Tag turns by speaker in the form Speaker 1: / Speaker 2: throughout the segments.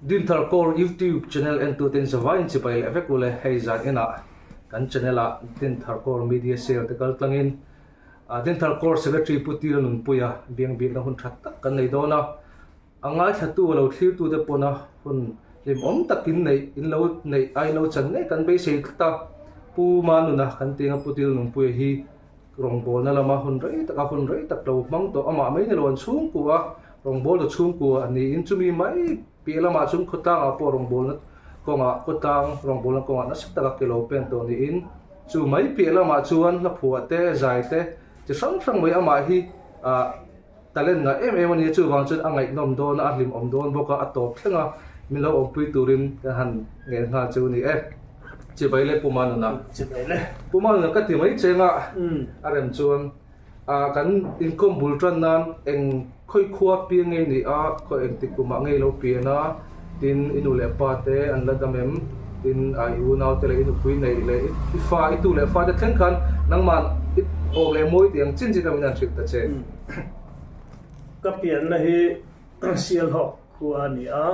Speaker 1: Dinthar Core YouTube channel entute in zavaiin chibai leh vek ule. Hei zan inah kan channel ah Dinthar Core Media Cell te kal tlangin Dinthar Core Secretary Pu Tira Nunpuia biang bikna hun tha tak kan nei dawn a. A ngaithlatu a lo thlirtute pawna hun hlimawm tak in neih in lo neih a in lo chan ngei kan beisei tlat a. Pu Manuna kan tih anga Pu Tira Nunpuia hi Rawngbawlna lama hun rei taka hun rei tak lo hmang tawh amah mai ni lo an chhungkua rawngbawltu chhungkua a niin chumi mai piah lamah chuan khawtlangah pawh rawngbawlna kawngah khawtlang rawngbawlna kawngah nasa taka ke lo pen tawh niin chu mai piah lamah chuan hlaphuah te zai te chi hrang hrang mai amah hi ah talent ngah em em a ni a chuvang chuan a ngaihnawm dawn a a hlimawm dawn bawk a a tawp thleng a min lo awmpui turin kan han ngen nghal chu a ni e. Chibai le Pu Manuna.
Speaker 2: Chibai le.
Speaker 1: Pu Manuna ka ti mai cheng a a rem chuan ah kan inkawm bul tan nan eng khawi khua piang ngei ni a khawi engtik kumah ngei lo pian a tin i nu leh pa te an la dam em tin ah i unau te leh i nupui neih leh i fa i tu leh fa te thleng khan nangmah i awm leh mawi tih ang chin chin kha min han hrilh ta che.
Speaker 2: Ka pianna hi Sialhawk khua a ni a.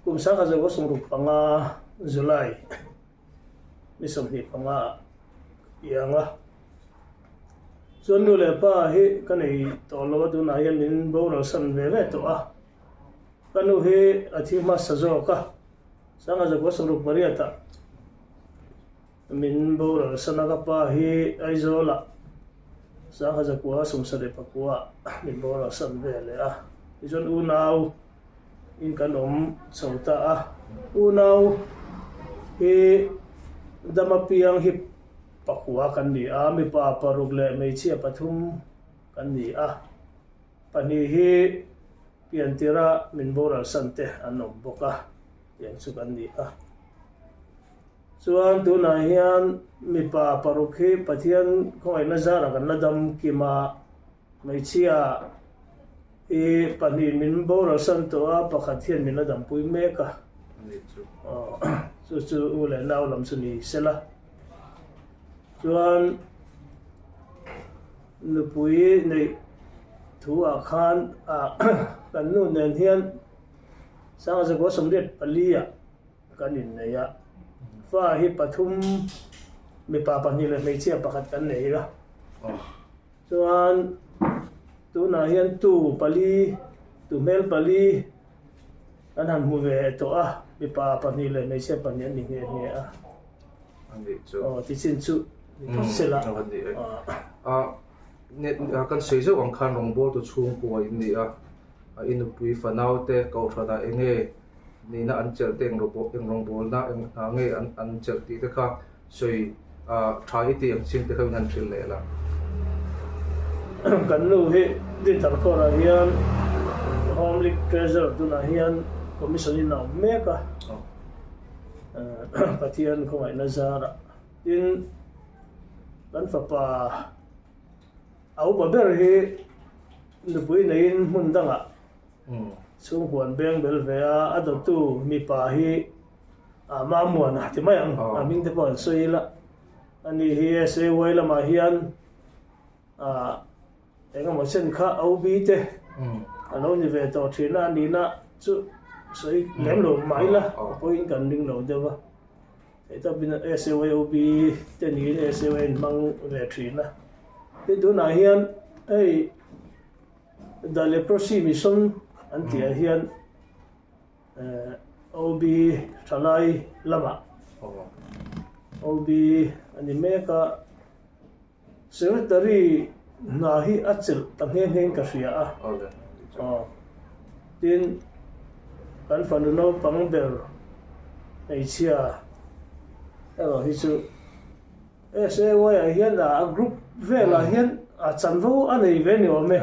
Speaker 2: Kum sangha zo 65 July ni 25 ah piang a. Chuan nu leh pa hi ka nei tawh lo a, tunah hian min boral san ve ve tawh a. Ka nu hi a thi hmasa zawk a, sangha zo 68 ah min boral san a, ka pa hi Aizawl ah sangha 1979 ah min boral san ve leh a. Tichuan unau in kan awm chho ta a. Unau hi dama piang hi pakua kan ni a, mipa paruk leh hmeichhia pathum kan ni a. Pahnih hi piantira min boral san te an awm bawk a, tiang chu kan ni a. Chuan tunah hian mipa paruk hi Pathian khawngaihna zarah kan la dam kim a, hmeichhia I pahnih min boral san tawh a, pakhat hian min la dampui mek a. Chu chu u leh nau lam chu ni sela. Chuan nupui neih thu ah khan kan nu nen hian Sanga Zakua 84 ah kan innei a. Fa hi pathum mipa pahnih leh hmeichhia pakhat kan nei a. Chuan tunah hian tu pali, tu hmel pali an han hmu ve tawh a, mipa pahnih leh hmeichhia pahnih an ni nghe nghe a. Aw tichin chu ni phawt se la.
Speaker 1: Kan sawi zeuh ang khan rawngbawltu chhungkua in ni a, i nupui fanau te kohhranah eng nge nihna an chelh te, eng rawngbawlna eng hna nge an chelh tih te kha Sawi tha i tih ang chin te kha min han hrilh leh la.
Speaker 2: Kan nu hi Dinthar Court ah hian Home League Treasurer tunah hian Commission in a awm mek a, Pathian khawngaihna zarah. Tin, kan fapa a upa ber hi nupui neiin hmun dangah chhunghuan beng bel ve a, a dawttu mipa hi Ah Mamuana ti mai ang, a hming te pawh an sawi ila. Ani hi SAY lamah hian ah engemaw chen kha OB te a lo ni ve tawh thin a, a nihna chu sawi lem lo mah ila a pawhin kan ring lo deuh a. Theih tawpin SAY OB te niin SAY an hmang ve thin a. Tin tunah hian hei The Leprosy Mission an tih ah hian OB thalai lamah OB a ni mek a, Secretary hna hi a chelh ta nghe nghe in ka hria a, tin kan fanu naupang ber hmeichhia erawh hi chu SAY ah hian a group velah hian a chanvo a nei ve ni awm e.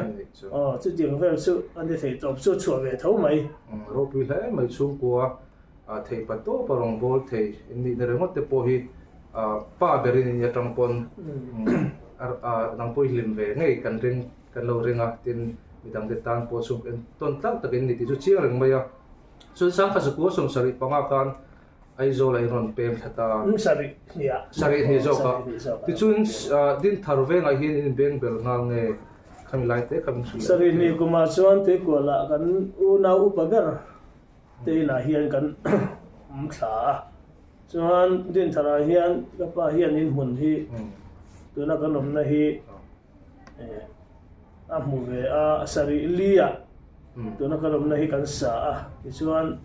Speaker 2: Aw chutiang vel chu a ni thei tawp chu a chhuah ve tho mai.
Speaker 1: Ropui hle mai chhungkua thei pa tawp a rawn bawl thei in nihna ringawt te pawh hi pa berin in atang pawn nang pawh i hlim ve ngei kan ring kan lo ring a tin midang te tan pawh chhung entawn tlak tak in ni tih chu chiang reng mai a. Chuan sangkhat zakua 75 khan Aizawl ah i rawn pem thla ta.
Speaker 2: Sarih hnih ah.
Speaker 1: Sarih hnih zawk ah. Tichuan Dinthar vengah hian in inbeng bel nghal nge khami lai te kha min hrilh leh.
Speaker 2: Sarih hnih kumah chuan Tuikual ah kan unau upa ber. te inah hian kan awm thla a. Chuan Dintharah hian ka pa hian in hmun hi tuna kan awmna hi a hmu ve a, sarih li ah tuna kan awmna hi kan sa a, tichuan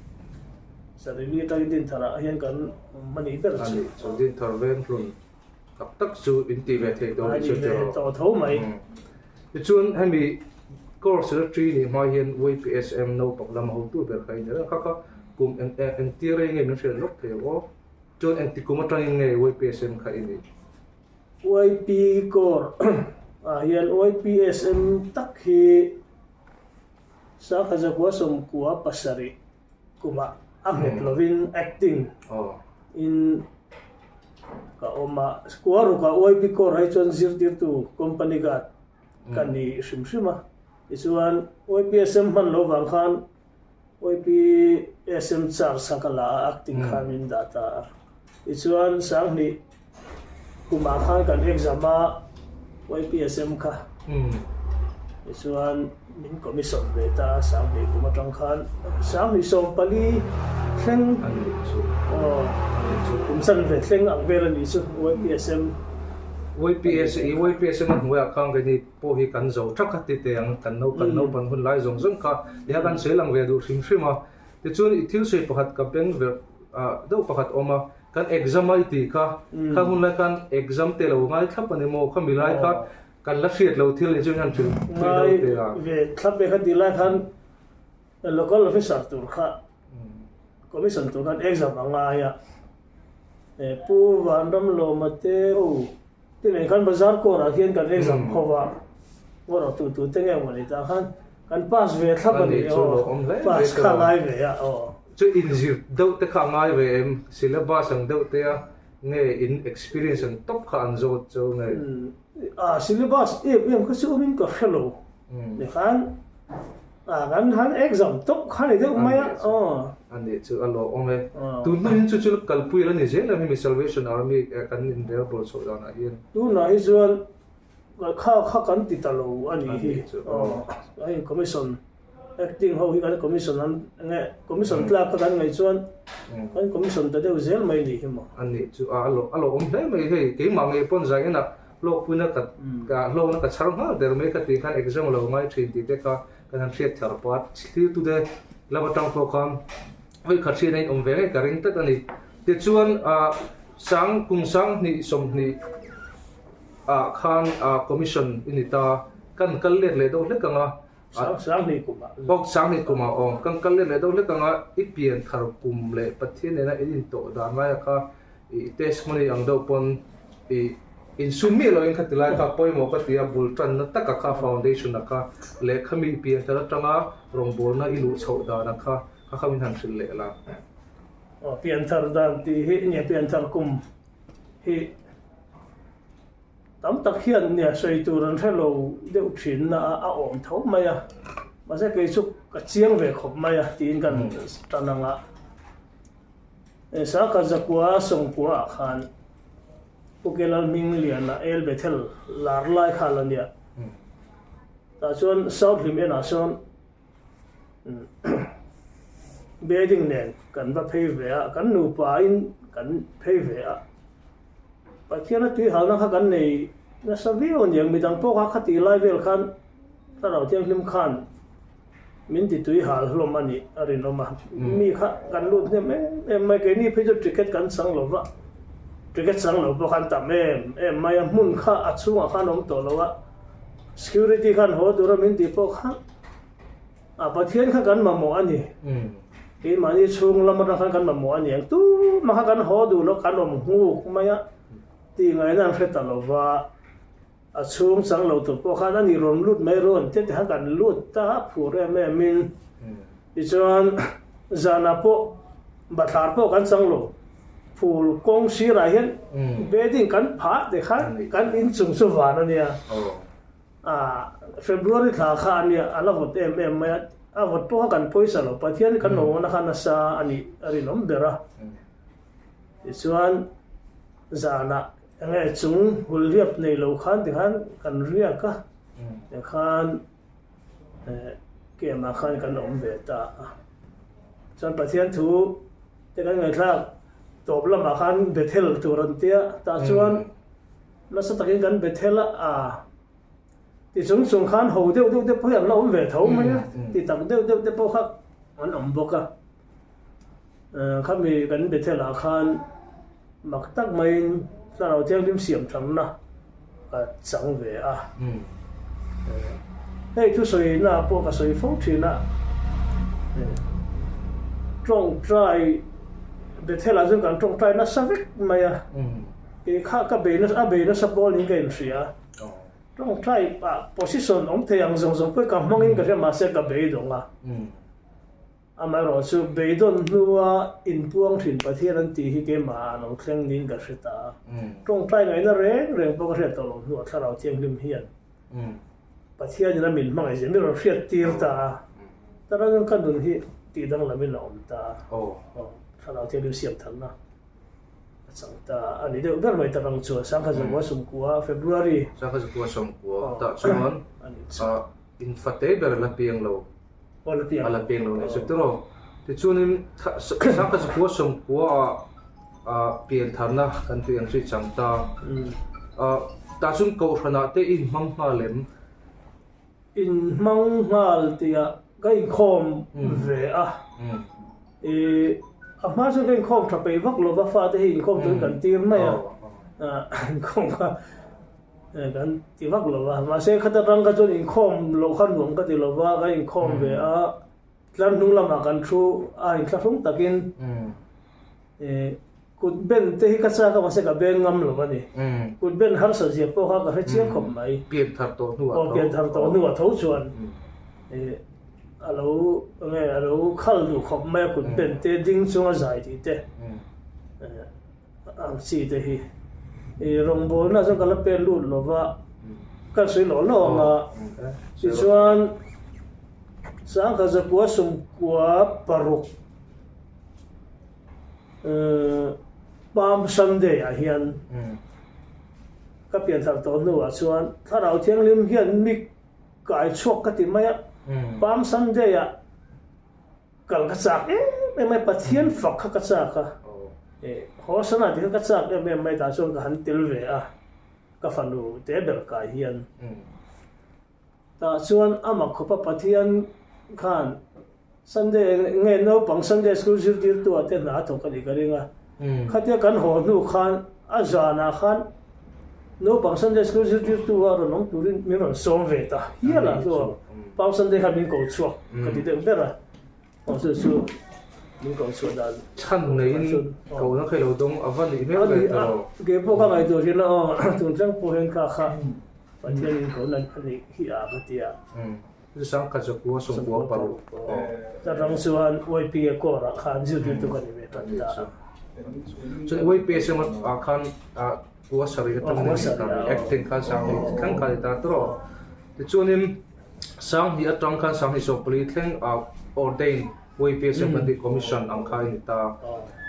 Speaker 2: sarih li atangin Dintharah hian kan awm a nih ber chu.
Speaker 1: A nih chu Dinthar Venghlun tak tak chu in tih ve theih dawn
Speaker 2: chu tih ve tawh tho mai.
Speaker 1: Tichuan hemi Corps Secretary nih hma hian YPSM naupang lama hotu ber kha i ni reng kha kha kum engtir rei nge min hriat lawk thei ang aw? Chuan engti kum atangin nge YPSM kha i nih?
Speaker 2: YP Corps ah hian YPSM tak hi Sangha Zakua 97 kumah a nghet lovin acting in ka awm a, kua rukah YP Corps ah hi chuan zirtirtu company guard ka ni hrim hrim a, tichuan YPSM hman loh vang khan YPSM charge kha ka la a, acting khan min dah ta a, tichuan Sanghnih kumah khan kan exam a YPSM kha tichuan min commission ve ta a Sanghnih kum atang khan Sanghnih 14 thleng aw kum chanve thleng ang vel a nih chu YPSM.
Speaker 1: YPS i YPSM a hnuaiah khan keini pawh hi kan zo thak a ti teh ang kan naupan naupan hun lai zawng zawng kha ti kha kan sawi lang ve duh hrim hrim a tichuan i thil sawi pakhat ka beng verh deuh pakhat a awm a Kan exam a i tih kha, kha hun lai khan exam te lo ngai thlap a ni maw? Kha mi lai kha kan la hriat lo thil ni chu hian hrilh thui lo
Speaker 2: te a. Ngai ve thlap e kha tih lai khan local officer tur kha commission tur khan exam a ngai a, Pu Vanramlawma te ho te nen khan bazar court ah khian kan exam ho va, ngaw rawh tu tu te nge maw ni tah khan kan pass ve thlap a ni aw, pass kha a ngai ve a aw.
Speaker 1: Chu inzir deuh te kha a ngai ve em? Syllabus ang deuh te a nge in experience ang tawp kha an zawt chu nge?
Speaker 2: A syllabus em em kha chu awmin ka hre lo. Tikhan a kan han exam tawp kha ni deuh mai a aw.
Speaker 1: A nih chu a lawmawm e. Tun hnu hian chu chu kalpui la ni zel em hemi Salvation Army kan inrel bawl chhoh danah hian.
Speaker 2: Tunah hi chuan kha kha kan ti ta lo a nih hi aw. Hei commission acting ho hi kan commission an nge commission tlak kha kan ngaih chuan kan commission ta deuh zel mai nih hi maw.
Speaker 1: A nih chu a lawmawm hle mai hei keimah ngei pawn zai enah Hlawkpuina ka hlawkna ka chhar nghal der mai ka tih khan exam a lo ngai thin tih te kha kan han hriat thar pah a, thiltute lam atang pawh khan vawi khat hriatna in awm ve ngei ka ring tlat a ni. Tichuan sang kum 20 20 ah khan commission i ni ta, kan kal let leh deuh hlek ang a.
Speaker 2: 20 kumah.
Speaker 1: Bawk 20 kumah aw, kan kal let leh deuh hlek ang a, i pian thar kum leh Pathian nena in intawh dan laia kha I testimony ang deuh pawn i insum miah loin kha tilai kha pawimawh ka ti a, bul tanna taka kha foundation a kha leh khami pian thar atanga rawngbawlna i luh chhoh dana kha kha kha min han hrilh leh la.
Speaker 2: Aw pian thar dan tih hi nge pian thar kum hi tam tak hian nia sawi tur an hre lo deuh thin na a a awm tho mai a, mahse kei chu ka chiang ve khawp mai a tiin kan tan ang a. Saka zakua sawngkua ah khan Pu Kelal hming liana El Bethel lar lai kha la nia. Tah chuan South hlim enah sawn bedding nen kan va phei ve a, kan nupa in kan phei ve a. Pathian a tuihalna kha kan nei nasa viau aniang, midang pawh kha khatih lai vel khan Thlarau Thianghlim khan Min ti tui hal hlawm a nih a rinawm a, mi kha kan lut hnem em em mai, keini phei chu ticket kan chang lo va, ticket chang lo pawh khan tam em em mai a, hmun kha a chhungah khan awm tawh lo a, security khan haw tura min tih pawh khan a Pathian kha kan mamawh a ni, keimahni chhung lam atang khan kan mamawh a ni ang, tumah kha kan haw duh lo kan awm nghuk mai a, tih ngaihna an hre ta lo va. A chhung chang lo tur pawh khan a ni rawn lut mai rawn te te khan kan lut ta a phur em em in tichuan zanah pawh bathlar pawh kan chang lo phul kawng sirah hian bedding kan phah te khan kan inchung chu van a nia ah February thla kha a nia a la vawt em em mai a a vawt pawh kha kan pawisa lo Pathian kan mamawhna kha nasa a nih a rinawm ber a tichuan zanah Enge chung hulhliap nei lo khan tikhan kan riak a, tikhan camp ah khan kan awm ve ta a. Chuan Pathian thu te kan ngaihthlak tawp lamah khan Bethel tur an tia, tah chuan nasa takin kan Bethel a, aa ti chung chung khan ho deuh deuh te pawh hi an la awm ve tho mai a, ti tak deuh deuh te pawh kha an awm bawk a. Khami kan Bethel ah khan mak tak maiin Thlarau Thianghlim siam thamna ka chang ve a. Hei thusawi na pawh ka sawi fo thin a, tawngtai Bethel ah chuan kan tawngtai nasa vek mai a, kei kha ka bei nasa a bei nasa pawl niin ka inhria. Tawngtai ah position awm thei ang zawng zawng pawh ka hmangin ka hria mahse ka beidawng a. Amaherawhchu, beidawn hnua inpuang thin Pathian an tih hi keimahah a lo thleng niin ka hre ta a. Tawngtai ngaihna reng reng pawh ka hriat tawh loh hnuah Thlarau Thianghlim hian Pathianin a min hmangaih zia min rawn hriat tir ta a. Tarangin ka nun hi tih danglamin a awm ta a. Thlarau Thianghlim siam thanna a chang ta a ni deuh ber mai tarang chuan Sangha Zakua Sawmkua, February.
Speaker 1: Sangha Zakua Sawmkua tah chuan infate ber la piang lo. A la piang lo nih chu tiraw. Tichuanin Sangha Zakua Sawmkua ah pian tharna kan tih ang chu i chang ta. Tah chuan Kohhranah te i inhmang nghal em?
Speaker 2: Inhmang nghal tihah ka inkhawm ve a. Ih a hma chuan ka inkhawm tha peih vak lova fate hi inkhawm turin kan tir mai a. Inkhawm kha Kan ti vak lo va, mahse khata tang kha chuan inkhawm loh kha nuam ka ti lo va, kan inkhawm ve a, tlar hnung lamah kan thu a inthlahrung takin kut ben te hi ka chak a mahse ka beng ngam lo a ni. Kut ben harsa zia pawh kha ka hre chiang khawp mai.
Speaker 1: Pian thar tawh hnuah tho.
Speaker 2: Aw pian thar tawh hnuah tho chuan a lo nge a lo khal duh khawp mai a kut ben te ding chunga zai tih te. Ang chi te hi i rawngbawlna chuan ka la pen lut lo va, ka sawi lawh lawh ang a, tichuan Sangkhat zakua sawmkua paruk Palm Sunday ah hian ka pianthar tawh hnuah chuan Thlarau Thianghlim hian mi kai chhuak ka ti mai a, Palm Sunday ah Kal ka chak em em mai, Pathian fak kha ka chak a, Hosana tih kha ka chak em em mai tah chuan ka han tel ve a, ka fanu te ber kai hian. Tah chuan amah khawpa Pathian khan Sunday nge naupang Sunday school zirtirtu ah te hna a thawk a nih ka ring a, khatia kan haw hnu khan a zanah khan naupang Sunday school zirtirtu a rawn awm turin min rawn sawm ve ta hial a chuan Palm Sunday khan min ko chhuak ka ti deuh ber a, aw chu chu min ko chhuah dan
Speaker 1: chhan neiin kohna kha i lo dawng a va nih hmel ve ta lo.
Speaker 2: Kei pawh ka ngaihtuah thin a aw tun thleng pawh hian kha kha Pathian in kohna a nih hi a ka ti a.
Speaker 1: Sangkhat zakua sawmkua paruk aw.
Speaker 2: Ta rang chuan YPA court ah khan zirtirtu ka ni ve tan ta a.
Speaker 1: Chuan YPA siam ah khan kua sarih atang ni ta acting khan sanghnih thleng kha ni ta tawh. Tichuanin sanghnih atang khan sanghnih sawmpali thleng ah ordain YPA siam kan tih commission ang kha i ni ta.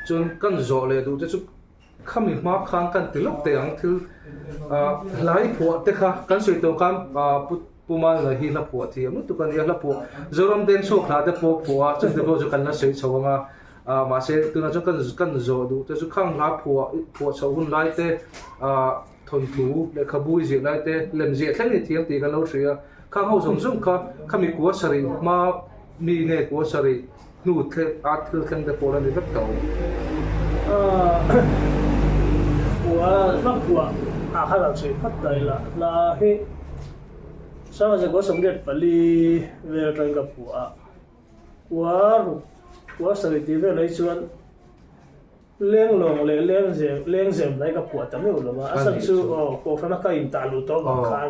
Speaker 1: Chuan kan zawh leh duh te chu Khami hma khan kan ti lawk teh ang thil hlai phuah te kha kan sawi tawh khan Pu Pu Malna hi hla phuah thiam lutuk a nia hla phuah Zoram Dengchhuak hla te pawh phuah a chungte pawh chu kan la sawi chho ang a mahse tunah chuan kan kan zawh duh te chu khang hla phuah phuah chhoh hun lai te thawnthu lehkhabu i ziah lai te lem ziah thleng i thiam tih kan lo hria a khang ho zawng zawng kha khami kua sarih hma mi nge kua sarih Hnu thleng a thil thleng te pawl a ni vek tawh.
Speaker 2: Khua hla phuah ah khan an sawi phawt ta ila, hla hi Sangha 184 vel atangin ka phuah a, khua ruk khua sarih tih vel ai chuan Lenglawng leh lengzem lengzem lai ka phuah ta meuh lo a, a chhan chu aw kohhrana ka intah luh tawh avang khan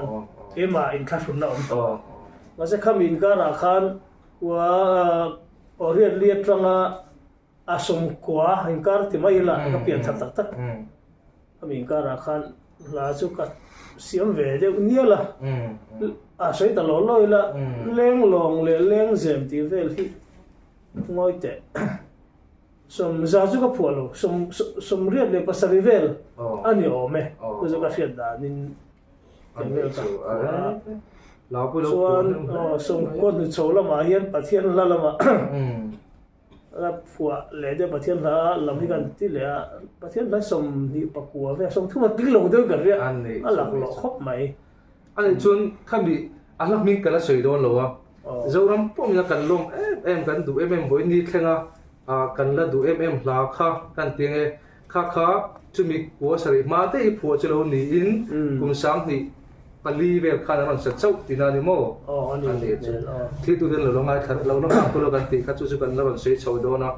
Speaker 2: keimah inthlahrunna a awm tawh a, mahse khami inkarah khan Kua aw riat li atanga a sawmkua inkar ti mai ila ka pian thar tak tak. Khami inkarah khan hla chu ka siam ve deuh nial a, a sawi ta law law ila lenglawng leh lengzem tih vel hi ngawi teh. Sawmza chu ka phuah lo, sawmriat leh pasarih vel a ni awm e, chu chu ka hriat danin. Chuan sawmkaw hnuchho lamah hian Pathian hla lamah phuah leh deuh Pathian hla lam hi kan ti leh a, Pathian hla 29 vel, 30 a tling lo deuh ka ria, a laklawh khawp mai.
Speaker 1: A nih chuan khami a hla hming ka la sawi dawn lo a, Zoram pawhin kan lawm em em, kan duh em em vawiin ni thlenga kan la duh em em hla kha kan ti ang e. Kha kha chumi kua sarih hma te i phuah chu lo niin kum 2004 vel khan an rawn sa chauh tihna a ni maw?
Speaker 2: A
Speaker 1: ni chu. Thiltu ten lo la ngaithla lo la nghak lo kan tih kha chu chu kan la rawn sawi chho dawn a.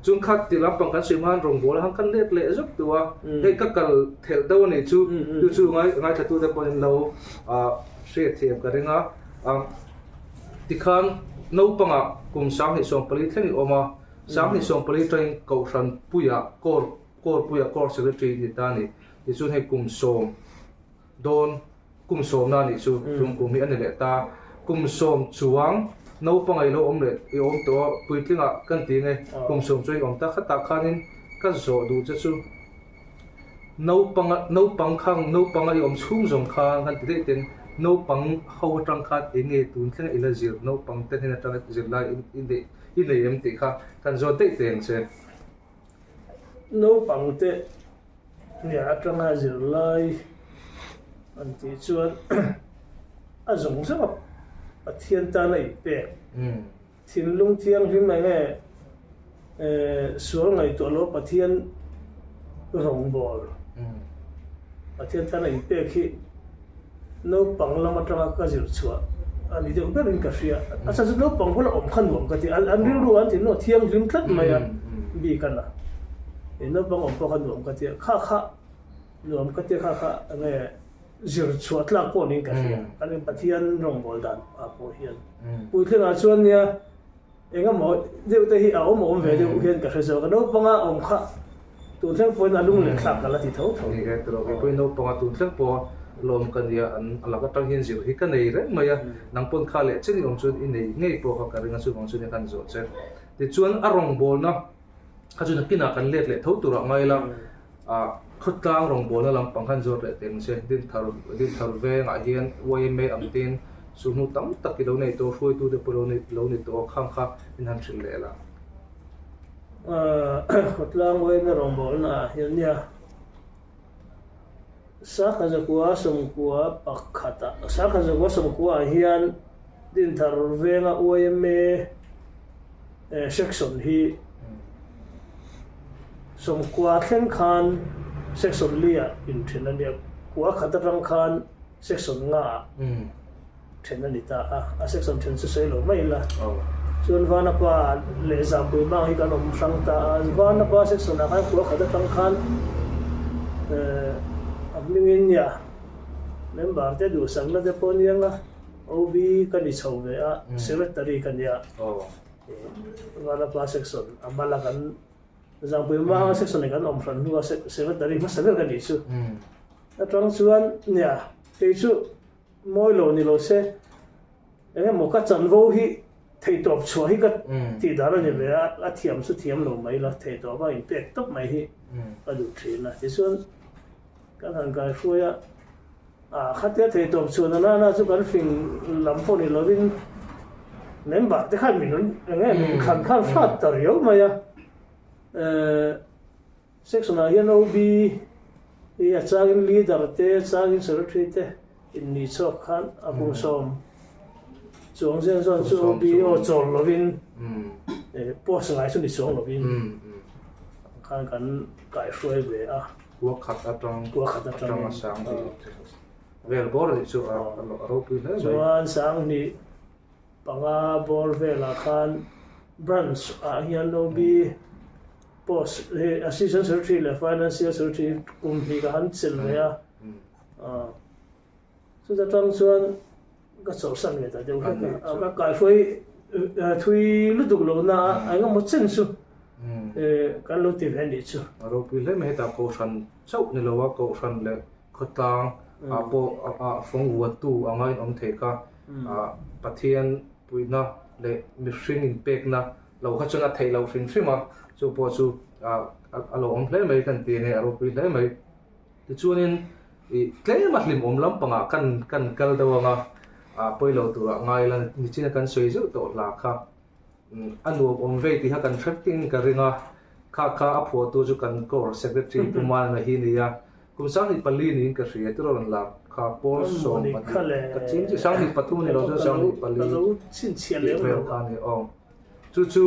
Speaker 1: Chung kha ti lampang kan sawi hma han rawngbâwl a han kan let leh zawk duh a, hei ka kal thelh deuh a nih chu, chu chu ngaithlatute pawhin lo hriatthiam ka ring a. Tikhan naupangah kum 2014 thleng i awm a, 2014 atangin Kohhran puiah Corps Corps puiah Corps Secretary ni ta a ni. Tichuan hei kum sawm dawn kum sawmna a nih chu tum kum hi a ni leh ta. Kum sawm chuang naupang i lo awm leh i awm tawh a, puitlingah kan ti nge kum sawm chuan i awm ta khatah khanin ka zawh duh che chu naupanga naupang khang naupanga i awm chhung zawng khan kan ti daih ten naupang ho atang khan eng nge tun thlenga i la zir naupang te hnen atanga zirlai i neih I nei em tih kha kan zawt daih teh ang che.
Speaker 2: Naupang te nia atanga zirlai an tih chuan a zawng zawng a Pathian tana inpek thinlung thianghlim eng nge sual ngaihtuah lo Pathian rawngbâwl Pathian tana inpek hi Naupang lam atanga ka zir chhuah a ni deuh berin ka hria. A chhan chu naupang bula awm kha nuam ka ti. An rilru an tih nuam thianghlim tlat mai a bik a na. Naupang awm pawh kha nuam ka ti a. Kha kha nuam ka ti a kha kha enge zir chhuah tlak pawh niin ka hria. Kan Pathian rawngbâwl dan ah pawh hian. Puitlingah chuan nia. Engemaw deuh te hi a awm awm ve deuh hian ka hre zawk a, naupanga awm kha tun thleng pawhin a lung leh thlak ka la ti tho tho.
Speaker 1: Ni e, tawh kei pawhin naupanga tun thleng pawha lawm ka nia, an a lak atang hian zir hi ka nei reng mai a, nang pawn kha leh chen i awm chuan i nei ngei pawh kha ka ring a, chuvang chuan i kan zawh che. Tichuan a rawngbawlna kha chu nakinah kan let leh tho turah ngai ila, Khawtlang rawngbawlna lampang khan zawt leh teh ang che. Dinthar Dinthar vengah hian yma ang tin sulhnu tam tak i lo nei tawh, hruaitute pawh lo nei lo ni tawh a, khang kha in han hrilh leh la.
Speaker 2: Khawtlang yma rawngbawlna ah hian nia Sakha zakua sawmkua pakhatah Sakha zakua sawmkua ah hian Dinthar venga yma Section hi 90 thleng khan section li ah inthen a nia, kua khat atang khan section nga ah then a ni ta a, a section then chu sawi lo mai ila. Chuan Vanapa leh Zampui Mang hi kan awm hrang ta a, Vanapa section ah khan kua khat atang khan a hmingin nia member te duhsakna te pawh aniang a. OB ka ni chho ve a, Secretary ka nia. Vanapa section a mala kan Zangpui Manga section ah kan awm hran hnu a Secretary hmasa ber ka nih chu. Atang chuan nia kei chu mawi lo ni lo se eng emaw ka chanvo hi theihtawp chhuah hi ka tih dan a ni ve a, a thiam chu thiam lo mai la theihtawp a inpek tawp mai hi ka duh thin a. Tichuan kan han kaihruai a. A khatia theihtawp chhuan a nana chu kan fing lam pawh ni lovin member te khan min rawn eng nge min thlan khan hrat ta riau mai a. Section ah hian OB hi a changin leader te a changin secretary te innih chhuak khan a kum sawm chuang zen zawn chu OB aw chawl lovin post ngai chu ni chuang lovin khan kan kaihruai ve a.
Speaker 1: Kua khat atang kua khat atang a sang hnih vel bawr a nih chu a ropui hle mai.
Speaker 2: Chuan sang hnih panga bawr velah khan branch ah hian OB post hi assistant secretary leh financial secretary kum hnih ka han chelh ve a. Chuta tang chuan ka chawlhsan ve ta deuh hlek a, ka kaihruai thui lutuk lo na a eng emaw chen chu kan lo ti ve a nih chu.
Speaker 1: A ropui hle mai hetah Kohhran chauh ni lo a, Kohhran leh khawtlang ah pawh fawng vuantu anga inawm thei kha Pathian puihna leh mihring inpekna lo kha chuan a theih loh hrim hrim a, chu pawh chu a lo awm hle mai kan ti a ni, a ropui hle mai. Tichuanin ih tlem a hlimawm lampangah kan kan kal deuh ang a, ah pawi lo turah ngai la nichin a kan sawi zeuh tawh hla kha. A nuam awm vei tih kha kan hre vekin ka ring a, kha kha a phuahtu chu kan Corps Secretary Pu Malna hi a ni a, kum 24 niin ka hria tiraw rawn lar kha pawl 12 ka ching chi 23 ni lo chuan 24 tih vel kha a ni aw. Chu chu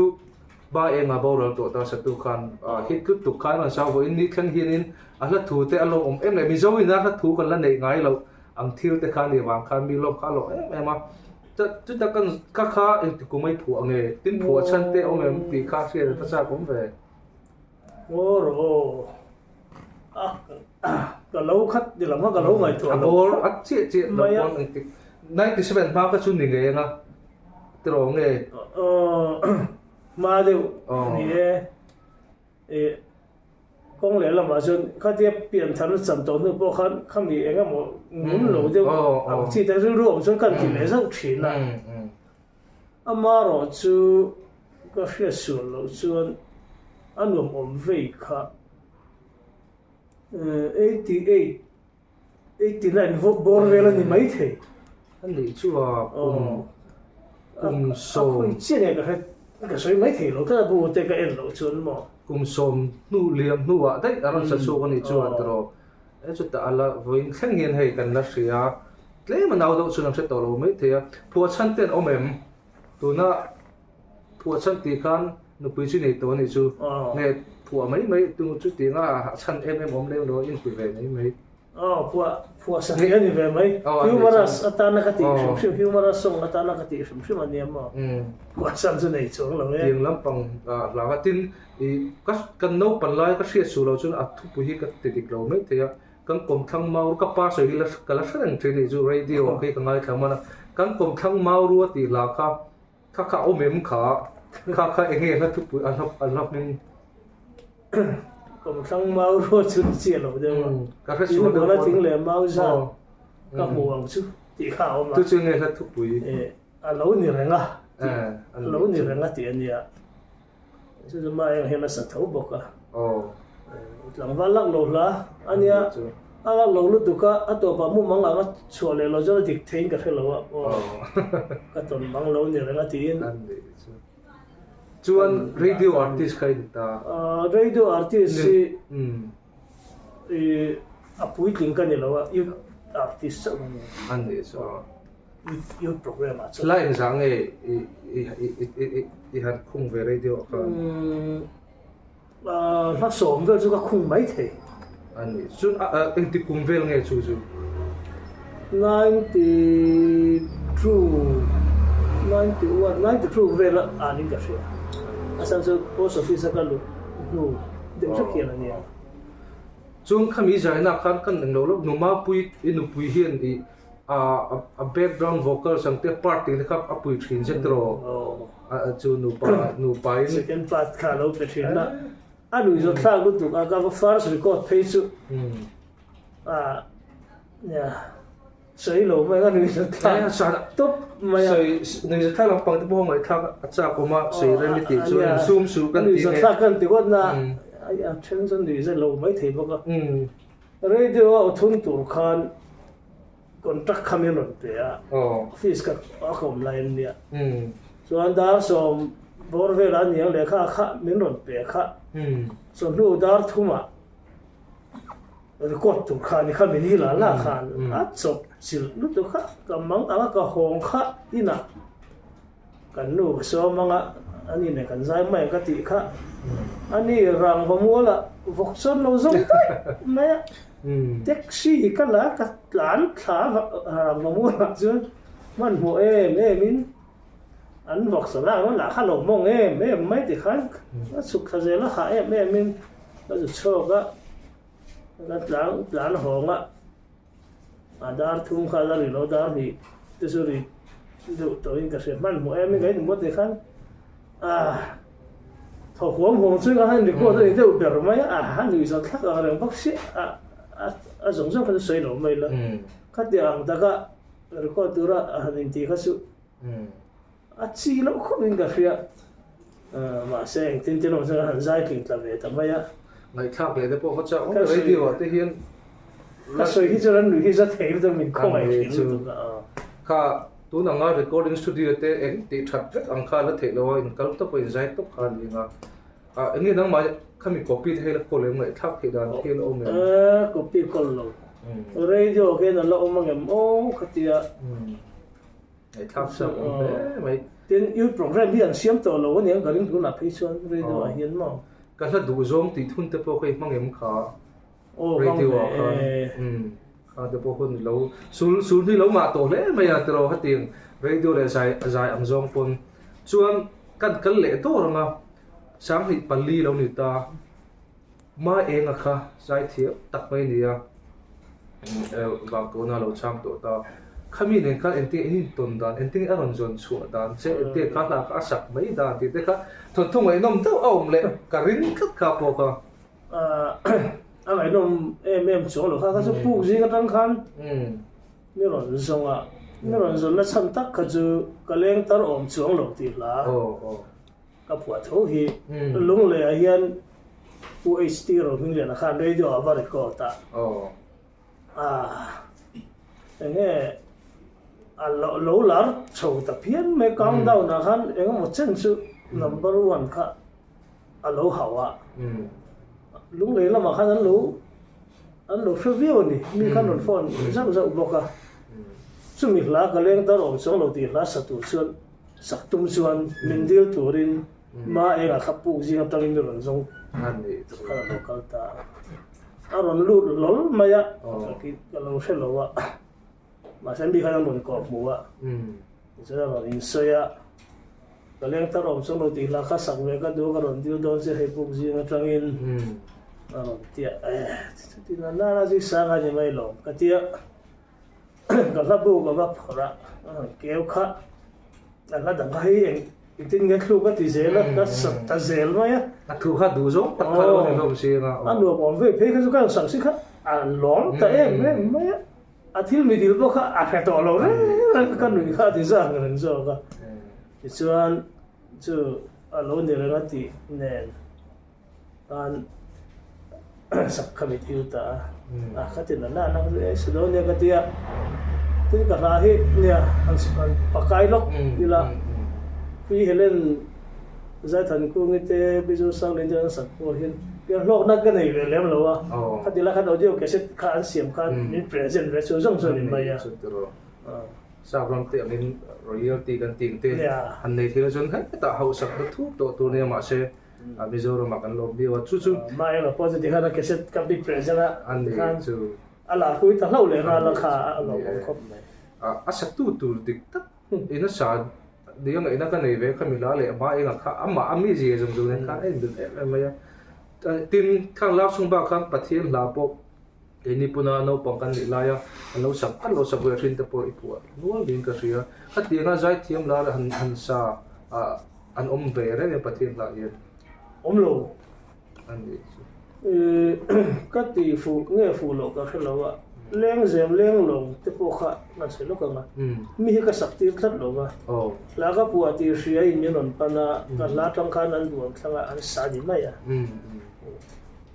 Speaker 1: Ba Enga boral tawh ta satu khan hit lutuk khan rawn sang vawiin ni thleng hianin a hla thu te a lawmawm em leh Mizo in a hla thu kan la neih ngai loh ang thil te kha a nih vang khan mi lawm kha a lawm em em a. Chuta kan ka kha engti kum a i phuah nge tin phuah chhan te awm em tih kha hriat a chak awm ve.
Speaker 2: Aw rawh aw a ka lo khat ni lam a ka lo ngaihtuah
Speaker 1: lo. A bawr a chiah chiah lo pawn engti 97 hma kha chu ni ngei anga tiraw nge.
Speaker 2: Hma deuh ni e. Kawng leh lamah chuan khatia piantharna chan tawh hnu pawh khan khami eng emaw ngun lo deuh ang chi te rilru awm chuan kan ti leh zauh thin a. Amaherawh chu ka hriat sual loh chuan a nuam awm vei kha 88 89 bawr vel a ni mai thei.
Speaker 1: A nih chu a kum kum sawm.
Speaker 2: A khawi chiah nge ka hre ka sawi mai thei lo tlat a bu te ka en loh chuan maw.
Speaker 1: Kum sawm hnu liam hnuah daih a rawn sa chhuak a nih chuan tiraw e chutah a la vawiin thleng hian hei kan la hria tlem a nau deuh chuan an hre tawh lo mai thei a. Phuahchhan te an awm em? Tuna Phuahchhan tih khan nupui chu nei tawh a nih chu. Nge phuah mai mai tu chu tih nga a chhan em em awm lem lo a inti ve mai mai.
Speaker 2: Aw phuah phuah satliah a ni ve mai. Humorous atana ka tih hrim hrim humorous song atana ka tih hrim hrim a nia maw. Phuahchhan chu nei chuang lo e.
Speaker 1: Tiang lampang hlang a tin i ka kan naupan lai ka hriat suh lo chuan a thupui hi ka ti dik lo mai thei a. Kan kawmthlang mau ka pa sawi hi la ka la hre reng thin a nih chu radio ah khi ka ngaithla hman a. Kan kawmthlang mau rua tih hla kha Kha kha awm em kha? Kha kha eng nge hla thupui a hla a hla hming?
Speaker 2: Kawmthlang mau rual chu ni chiah lo deuh a.
Speaker 1: Ka hre sual
Speaker 2: deuh pawh. Thing leh mau zat ka hmu ang chu tih kha a awm
Speaker 1: a. Chu chu nge hla thupui?
Speaker 2: A lo ni reng a. A lo ni reng a tih a nia. Chu chu mah eng hian a sa tho bawk a. Tlangval lak lo hla a nia. A lak lo lutuk a, a tawpah mumang ang a chhuah leh lo chuan a dik theiin ka hre lo a. Ka tawn mang lo ni reng a tiin.
Speaker 1: Chuan radio artist kha i ni ta?
Speaker 2: Radio artist hi a puitling ka ni lo a, youth artist chauh a ni.
Speaker 1: A nih chu a.
Speaker 2: Youth program ah chuan.
Speaker 1: Hla engzah nge i han khung ve radio ah khan?
Speaker 2: Hla sawm vel chu ka khung mai thei.
Speaker 1: A ni. Chuan engti kum vel nge chu chu?
Speaker 2: 92, 91, 92 vel ah niin ka hria. A chhan chu post office a ka luh hnu deuh hlek hian a nia.
Speaker 1: Chuan khami zaina khan kan englo lawk Numapui i nupui hian i a background vocals ang te part tih te kha a pui thin zet rawh chu nupa nupa in
Speaker 2: second part kha lo pe thin a a lui zawt thlak lutuk a ka first record phei chu a nia sawi lo mai a lui zawt thlak top mai a
Speaker 1: sawi nui zawt thlak lampang te pawh ngaihthlak a chak awm a sawi rem i tih chu insum suh kan
Speaker 2: tih nui zawt thlak kan ti ngawt na a then chuan nui zet lo mai thei bawk a Radio a aw thun tur khan contract kha min rawn pe a, office ka a ka awm lai an nia. Chuan dar sawm bawr velah a niang lehkha a kha min rawn pe kha. Chawhnu dar thumah record tur kha a ni kha min hi la la khan a chawp chilh lutuk kha ka mang ang a ka hawng kha inah Kan nu ka sawm anga ani nen kan zai mai ang ka tih kha ani rangva mualah vawk chuan lo zawng daih mai a, taxi ka la ka tlan thla rangva mualah chuan hmanhmawh em em in an vawk chaw lak lah kha lo mawng em em mai ti khan a chhuk thla zel a hah em em in ka zu chhuak a ka tlan tlan hawng a. A dar thum kha la ri lo dar hnih te chu ri deuh tawhin ka hria hmanhmawh em in ka inhmuh te khan ah thaw huam huam chu ka han record a ni deuh ber mai a a nuih zawt thlak ang reng bawk sia a a zawng zawng kha chu sawi lo mai la khatiang ang taka record tura a han intih kha chu A chi loh khawp in ka hria. Mahse engtin tin awm chuan a han zai tling tla ve ta mai a.
Speaker 1: Ngaihthlak leh te pawh kha chuan awm radio ah te hian
Speaker 2: Ka sawi hi chuan an nuih hi za thei lutuk min khawngaih thin lutuk a.
Speaker 1: Kha Tun anga recording studio te eng tih that vek ang kha a la theih lo a, in kal tawp a in zai tawp kha a ni ang a. Ah eng nge nangmah khami copy te hei la kawl em ngaihthlak theih dan thil a awm em?
Speaker 2: Eh copy kawl lo. Radio hian a la awm angem aw khatia.
Speaker 1: Ngaihthlak chak awm hle mai.
Speaker 2: Tin youth program hi an siam tawh lo aniang ka ring tunah phei chuan radio ah hian maw.
Speaker 1: Ka hla duh zawng tih thun te pawh kha i hmang em kha?
Speaker 2: Aw hmang
Speaker 1: ve
Speaker 2: e.
Speaker 1: Kha te pawh hun lo sul sul hi lo ngah tawh hle mai a tiraw hetiang radio leh zai zai ang zawng pawn chuan kan kal leh dawr ang a 2004 lo ni ta Ma enga kha zai thiam tak mai a ni a vangtawna lo chang tawh ta khami nen khan engtin in intawn dan engtin a rawn zawn chhuah dan che engtin kha hla kha a sak mai dan tih te kha thawnthu ngaihnawm deuh a awm leh ka ring tlat kha pawh kha.
Speaker 2: A ngaihnawm em em chuang lo kha kha chu puk zing atang khan mi rawn zawng a mi rawn zawn na chhan tak kha chu ka leng tar awm chuang lo tih hla ka phuah tho hi Lunglei ah hian Pu HT Rohmingliana khan radio ah va record a enge a lo lar chho ta phian mai countdown ah khan engemaw chen chu number one kha a lo hauh a, Lunglei lamah khan an lo an lo hre viau a ni, mi khan rawn phone zauh zauh bawk a, chumi hla ka leng dar awm chuang lo tih hla sa tur chuan sak tum chuan min dil turin ma engah kha puk zing atangin mi rawn zawng khan a lo kal ta a, a rawn lut hlawl mai a, ka lo hre lo a. Mahse mi khan an rawn kawh hmu a, tichuan a rawn insawi a, Ka leng tar awm chuang lo tih hla kha sak ve ka duh a, ka rawn dil dawn che hei buk zing atangin a rawn ti a, eh chuti na nana chu i sang a ni mai lo ka ti a, ka hla buk a va phawrh a, a rawn keu kha, a hla dang kha hei eng engtin nge thluk a ti zel a, ka sak ta zel mai a.
Speaker 1: A thu kha duh zawng tak kha lo ni hlawm si anga.
Speaker 2: A nuam awm ve phei kha chu ka rawn sak si kha a lawm ta em em mai a. A thil mi dil pawh kha a hre tawh lo reng reng ka nuih kha a ti zak reng zawk a. Tichuan chu a lo ni reng a tih nen khan sak kha mi dil ta a. A ka ti na na na e si dawn nia ka ti a. Tin ka hla hi nia han pakai lawk ila Pi Helen Zaithankungi te Mizo Sang Lente an sak pawh hian pian hlawkna ka nei ve lem lo a, khati lai khan audio cassette kha an siam khan min present ve chu zawng chu a ni mai a.
Speaker 1: Sap ram te angin royalty kan tih ang te han nei thei la chuan hetah hausak na thup tawh tur nia mahse Mizoramah kan lawm viau a chu chu.
Speaker 2: Maheng a pawh chu tikhan a cassette ka bik present a tikhan a larpui ta hlauh leh nghal a kha a lawmawm khawp mai.
Speaker 1: A satu tur dik tak In a sa dik a ngaihna ka nei ve kha mila leh hma engah kha amah a mi zia zawng zawng nen khan a inbel em em mai a. Tin, khang lak chhung bak khan Pathian hla pawh keini puna naupang kan nih laia an lo sak an lo sak ve thin te pawh i phuah nual niin ka hria. Khatianga zaithiam lar han han sa ah an awm ve reng em Pathian hlah hian?
Speaker 2: Awm lo.
Speaker 1: A nih chu.
Speaker 2: Ka ti fuh nge fuh loh ka hre lo a, lengzem lenglawng te pawh kha ka chhe lawk ang a, mi hi ka sak tir tlat lo va, hla ka puah tih hria in min rawn pan a, ka hla atang khan an duan thlang a, an sa ni mai a.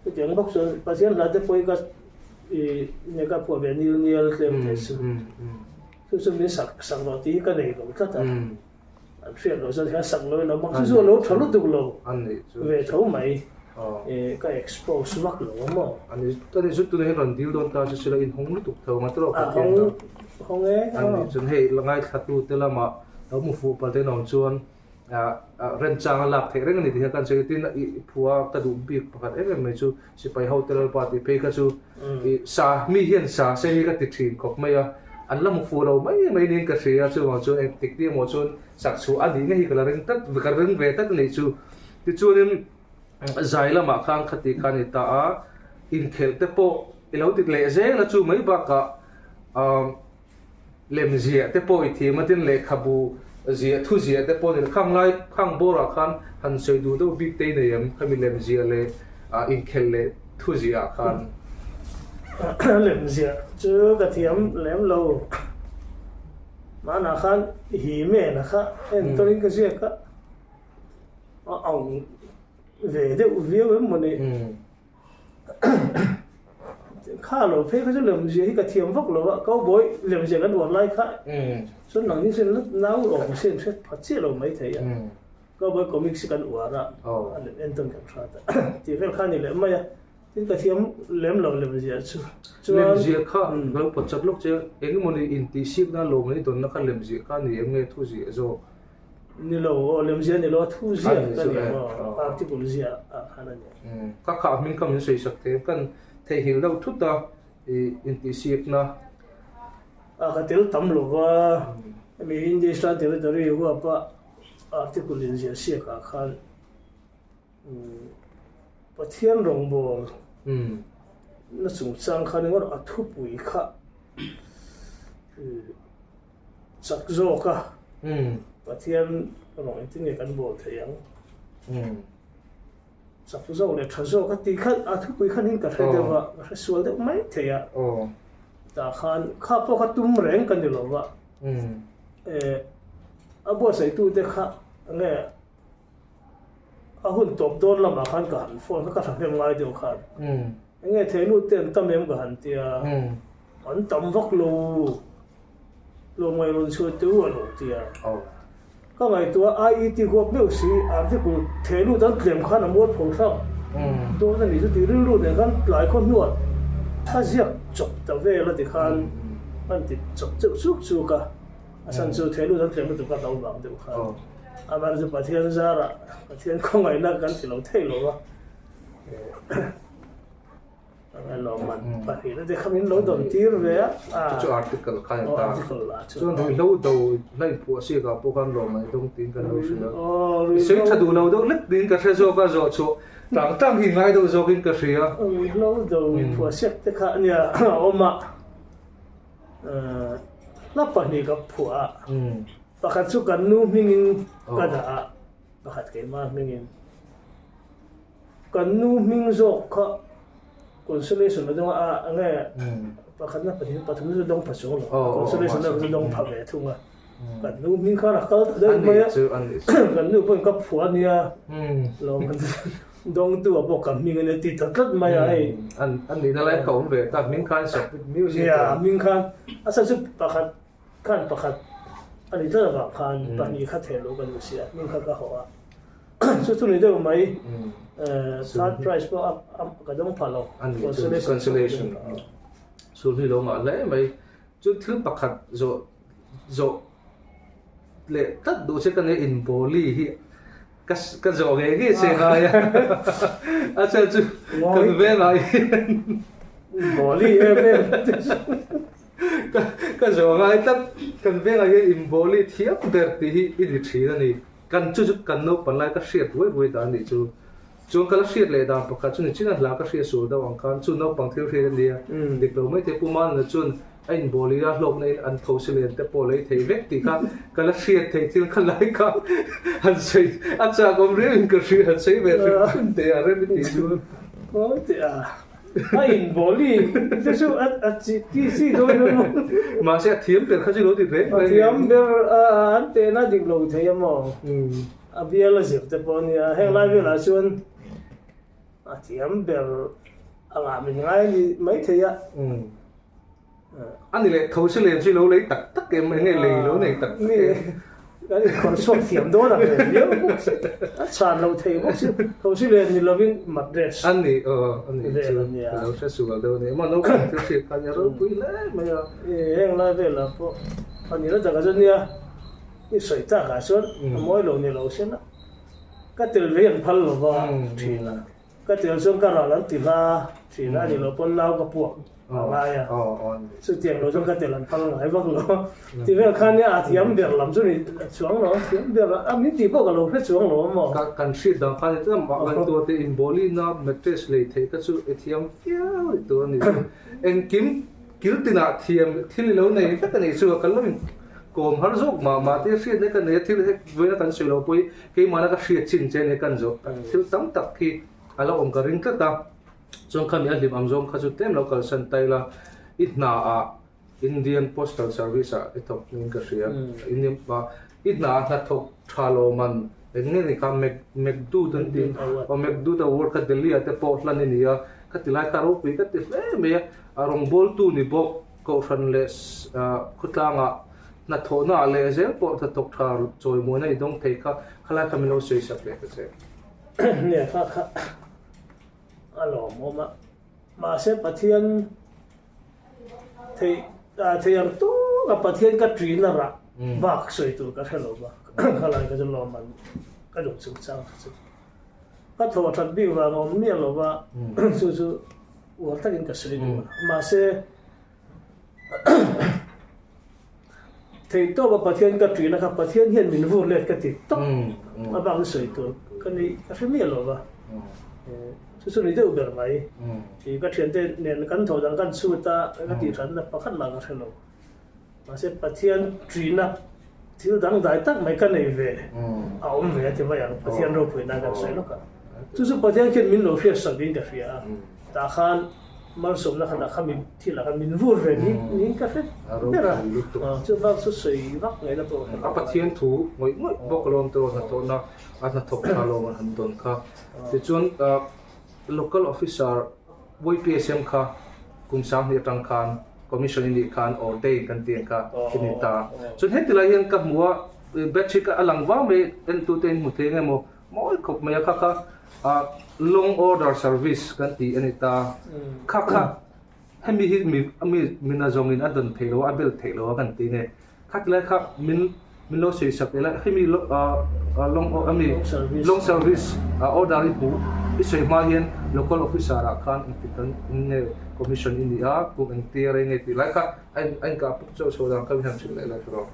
Speaker 2: Chutiang bawk chuan Pathian hla te pawh hi ka ih nge ka phuah ve nil nial tlem te chu, chu chu min sak sak rawh tih hi ka nei lo tlat a. An hriat loh chuan hian sak lo in a mak chu chu a lo tha lutuk lo ve tho mai ka expose vak lo a maw.
Speaker 1: Ani ani chu tunah hian rawn dil dawn ta chu sila in hawng lutuk tho ang a tawrh
Speaker 2: ka hawng hawng e
Speaker 1: ani chuan hei la ngaithla tu te lamah lo hmu fuh pal te an awm chuan remchang a lak theih reng ani tih hian kan sawi tin i phua ka duh bik pakhat em em mai chu Sipai ho te lalpa tih phei kha chu i sa mi hian sa se hi ka ti thin khawp mai a, an la hmu fuh lo mai mai niin ka hria chuvang chuan engtik ni emaw chuan sak chhuah a nih ngei hi ka la ring tlat ka ring ve tlat a nih chu. Tichuanin zai lamah khan khati kha a ni ta a, inkhelh te pawh i lo ti leh zel a chu mai bakah ah Lem ziah te pawh i thiam a tin lehkhabu ziah thu ziah te pawh ni khang lai khang bawrah khan han sawi duh deuh bik te i nei em khami lem ziah leh inkhelh leh thu ziah ah khan.
Speaker 2: Lem ziah chu ka thiam lem lo hmanah khan hi mena kha enkawl in ka ziak a a ang ve deuh viau em mawni. Kha lo phei kha chu lemzia hi ka thiam vak lo a, cowboy lemzia kan uar lai kha chuan nang ni sin nau awm sin hre pha chiah lo mai thei a. Cowboy comics hi kan uar a, a lem entawn kan hrat a. Tih vel kha a ni leh mai a, tin ka thiam lem lo lemzia chu. Chuan
Speaker 1: Lemzia kha ka lo pawt chak lawk che a, engemaw ni intihsikna lawm leh dawnna kha lemzia kha a ni em nge thu ziah zawk?
Speaker 2: Ni lo aw, lemzia ni lo a, thu ziah ka ni maw, article ziah ah khan a ni.
Speaker 1: Ka khah hming kha min sawi sak thei kan theihnghilh deuh thut a i intihsiakna.
Speaker 2: A ka tel tam lo va, hemi Hindustan territory huapa article inziah siak ah khan Pathian rawngbâwl na chungchâng khan ringawt a thupui kha chak zâwk a, Pathian rawng engtin nge kan bâwl theih ang? Chak zawk leh tha zawk a tih kha a thupui khan in ka hre deuh a, ka hre sual deuh mai thei a. Tah khan kha pawh kha tum reng ka ni lo va, a buatsaitute kha nge a hun tawp dawn lamah khan ka han phone kha ka thahnem ngai deuh khan enge theihnute an tam em ka han tia, an tam vak lo. Tlawmngaih rawn chhuah teh u a lo ti a. Ka ngaihtuah IET huap meuh si article theh lut an tlem khan a mual pho thlak dawn a nih chu tih rilru nen khan tlai khaw hnuah a ziak chawp ta vel a ti khan an ti chawp cheuh chuk chuk a, a chhan chu theh lut an tlem lutuk a hlo vang deuh khan amah chu Pathian zarah Pathian khawngaihna kan ti lo thei lo va.
Speaker 1: Chu chu article kha a ni ta. Chuan ruihhlo do hla inphuah siak ah pawh khan lawm an dawng tiin kan lo hria. I sawi tha duh lo deuh hlek tiin ka hre zawk a, zawh chhuah tlang tlang hi ngai deuh zawkin ka hria.
Speaker 2: Ruihhlo do inphuah siak te kha a nia a awm a, hla pahnih ka phuah a, pakhat chu kan nu hmingin ka dah a, pakhat keimah hmingin. Kan nu hming zawk kha consolation a dawng a, enge pakhatna pahnih pathum chu dawng pha chuang lo, consolation erawh chu dawng pha ve thung a. Kan nu hming khan a kal ta daih mai a, kan nu pawhin ka phuah a nia, lo dawngtu ah pawh ka hming a nia ti ta tlat mai a hei.
Speaker 1: An nihna lai kha awm ve ta, hming khan submit music.
Speaker 2: Nia, hming khan a chhan chu pakhat khan pakhat a ni tlat avang khan pahnih kha theh loh ka duh sia, hming kha ka hawh a. Chu chu ni deuh mai third prize pawh a ka dawng phah lo
Speaker 1: consolation sul hi lo ngah hle mai chu thil pakhat zawh zawh leh tlat duh che ka nei inbawli hi ka ka zawh ngei ngei che ngai a a chhan chu kan vengah hian
Speaker 2: bawli em em
Speaker 1: ka ka zawh ngai tlat kan vengah hian inbawli thiam ber tih hi i ni thin a ni. Kan chu chu kan naupan lai ka hriat ruai ruai dan nih chu. Chuan ka la hriat leh dan pakhat chu nichin a hla ka hriat sual deuh ang khan chu naupang thil hriat a nia. Dik lo mai thei Pu Manuna chuan a inbawl i a hlawkna in an tho si len te pawh lei thei vek tih kha ka la hriat theih thil kha lai kha han sawi a chak awm riau in ka hria han sawi ve hrim hrim teh a rem i tih chu.
Speaker 2: Ngawi teh a. A inbawl i te chu a chi ti chi dawn a maw?
Speaker 1: Mahse a thiam ber kha chu lo ti reng
Speaker 2: reng. A thiam ber an tehna dik lo thei a maw? A bial a zir te pawh a nia. Heng lai velah chuan a thiam ber angah min ngai a ni maithei a.
Speaker 1: A ni leh tho si len chu i lo lei tak tak em enge lei lo nei tak tak em.
Speaker 2: Kan inkhawr chhuak thiam dawn ang reng viau bawk si. A chhan lo thei bawk si. Tho si len ni lovin matress.
Speaker 1: A ni aw a ni chu ka lo hre sual deuh a ni. Emaw naupang thil hriat kha nia ropui hle mai a.
Speaker 2: Heng lai velah pawh a ni la takah chuan nia i sawi takah chuan a mawi lo ni lo sin a. Ka tel ve an phal lova thin a. Ka tel chuan ka ral an ti hla thin a, a ni loh pawn nau ka puak a ngai a, chutiang lo chuan ka tel an phal ngai vak lo. Ti vel khan nia a thiam ber lam chu ni chuang lo, a thiam ber a min tih pawh ka lo hre chuang lo a maw.
Speaker 1: Kan hriat dan khan tlem mah ngaihtuah teh inbawlina mattress lei theih kha chu i thiam viau i tur a ni chu. Engkim kil tinah thiam thil i lo nei vek a nih chu a, kan lo inkawm har zawk mah mah te hriatna ka nei a, thil hek vawiina kan sawi lo pawh hi Keimahna ka hriat chin che nia kan zawh thil tam tak hi a lo awm ka ring tlat a, chuan khami a hlim ang zawng kha chu tlem lo kalsan ta ila, i hna ah Indian Postal Service ah i thawk niin ka hria, Indian i hna ah hnathawk tha lawm an eng nge ni kha Mcdud an tih aw Mcdud Award kha Delhi ah te pawh hlan i ni a. Ka ti lai kha ropui ka ti hle mai a, a rawngbawltu ni bawk Kohhran leh khawtlangah hnathawhnaah leh zel pawh hnathawk tha chawimuaina i dawng thei kha khalai kha min lo sawi sak leh ta che.
Speaker 2: Nia kha kha a lawmawm a, mahse Pathian theih thei ang tawka Pathian ka ṭin a rah bak sawi tur ka hre lo va, khalai kha chu lawmman ka duh chungchang kha chu. Ka thawh that bik vang a awm miah lo va, chu chu uar takin ka sawi duh a. Mahse, theihtawpa Pathian ka ṭihna kha Pathian hian min vur let ka ti tawp a bak hi sawi tur ka ni ka hre miah lo va. Chu chu ni deuh ber mai. Ka ṭhiante nen kan thawh dan kan chhut a, ka tih thatna pakhat mah ka hre lo. Mahse Pathian ṭihna thil dangdai tak mai ka nei ve a awm ve a ti mai ang, Pathian ropuina kan sawi lawk a. Chu chu Pathian khian min lo hriat sak niin ka hria a, tah khan malsawmna kha dah kha min thil ah khan min vur ve niin ka hre ber a, chu bak chu sawi vak ngaihna pawh ka hre lo.
Speaker 1: A Pathian thu ngawih ngawih bawk alawm tawh hnathawhna a hnathawk tha lawm an han dawn kha. Tichuan Local Officer YPSM kha kum 2000 atang khan Commission i nih khan ordain kan tih ang kha i ni ta. Chuan heti lai hian ka hmu a, batch hi a lang vang mai entute in hmu thei eng emaw mawi khawp mai a kha kha Long Order Service kan tih a ni ta. Kha kha hemi hi mi mi mina zawngin a dawn theih lo a, a bel theih lo a kan ti nge. Kha tilai kha min min lo sawi sak ila hemi long ami long service order i hmuh i sawi hma hian local officer ah khan engtik kan nge commission i ni a kum engtir a nge tih lai kha a in a inkah puk chauh chho dan kha min han hrilh leh lai rawh.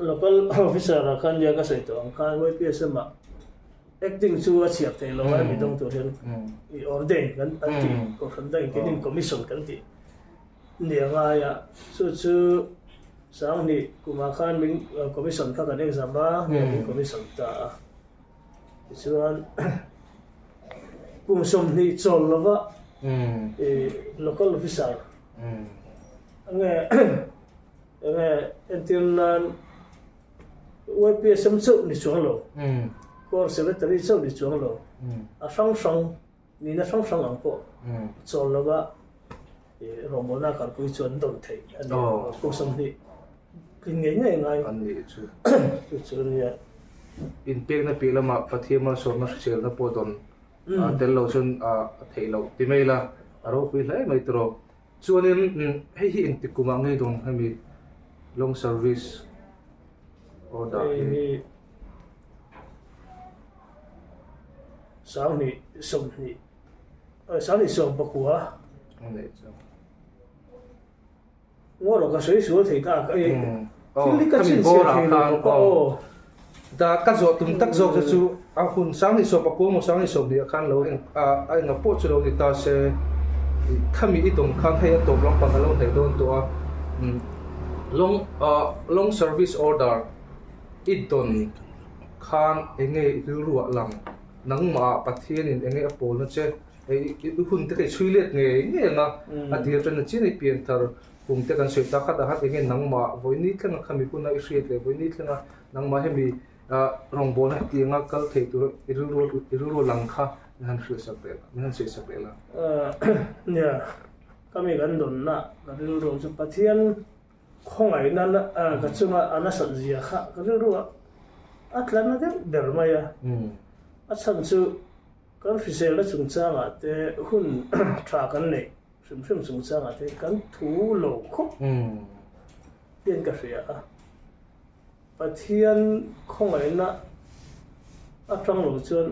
Speaker 2: Local officer ah khan nia ka sawi tawh ang khan YPSM ah acting chu a chhiar thei lo a hemi dawng tur hian i ordain kan an tih kohhran dangin keinin commission kan tih. Ni a ngai a, chu chu 2000 kumah khan min commission kha kan exam a, min commission ta a. Tichuan kum 20 chawl lova local officer enge enge entir nan YPSM chauh ni chuang lo, Core Secretary chauh ni chuang lo, a hrang hrang Nihna hrang hrang ang pawh chawl lova rawngbawlna kalpui chu an dawn theih a ni. Kum 20 tlin ngei ngei ngai
Speaker 1: an nih chu.
Speaker 2: Chu chu a nia.
Speaker 1: Inpekna piah lamah Pathian malsawmna hriselna pawh dawn tel lo chuan a theih loh ti mai la, a ropui hle mai tawh. Chuanin hei hi engtik kumah ngei dawn hemi long service order hi.
Speaker 2: 20 20 20 10. Ngaw rawh ka sawi sual thei ta thil hi ka chhinchhiah thei lo bawk a aw.
Speaker 1: Da ka zawh tum tak zawk te chu a hun 2019 maw 2020 ah khan lo eng a enga pawh chu lo ni ta se khami i dawng khan hei a tawp lampang a lo hnaih dawn tawh a long long service order i dawn khan enge i rilru ah lang nangmah ah Pathianin enge a pawlna che i hun te kha i chhui let ngei ngei ang a a dir tan a chian i pianthar kum te kan sawi tak khat ah khan enge nangmah vawiini thlenga khami huna i hriat leh vawiini thlenga nangmah hemi rawngbawlna heti anga kal thei tur i rilru i rilru lang kha min han hrilh sak leh la min han sawi sak leh la.
Speaker 2: Nia ka mi kan dawnna ka rilru chu Pathian Khawngaihna ka chunga a nasat zia kha ka rilru a a tla na deuh ber mai a. A chhan chu kan hriselna chungchangah te hun tha kan neih hrim hrim chungchangah te kan thu lo khawp hian ka hria a. Pathian khawngaihna atang lo chuan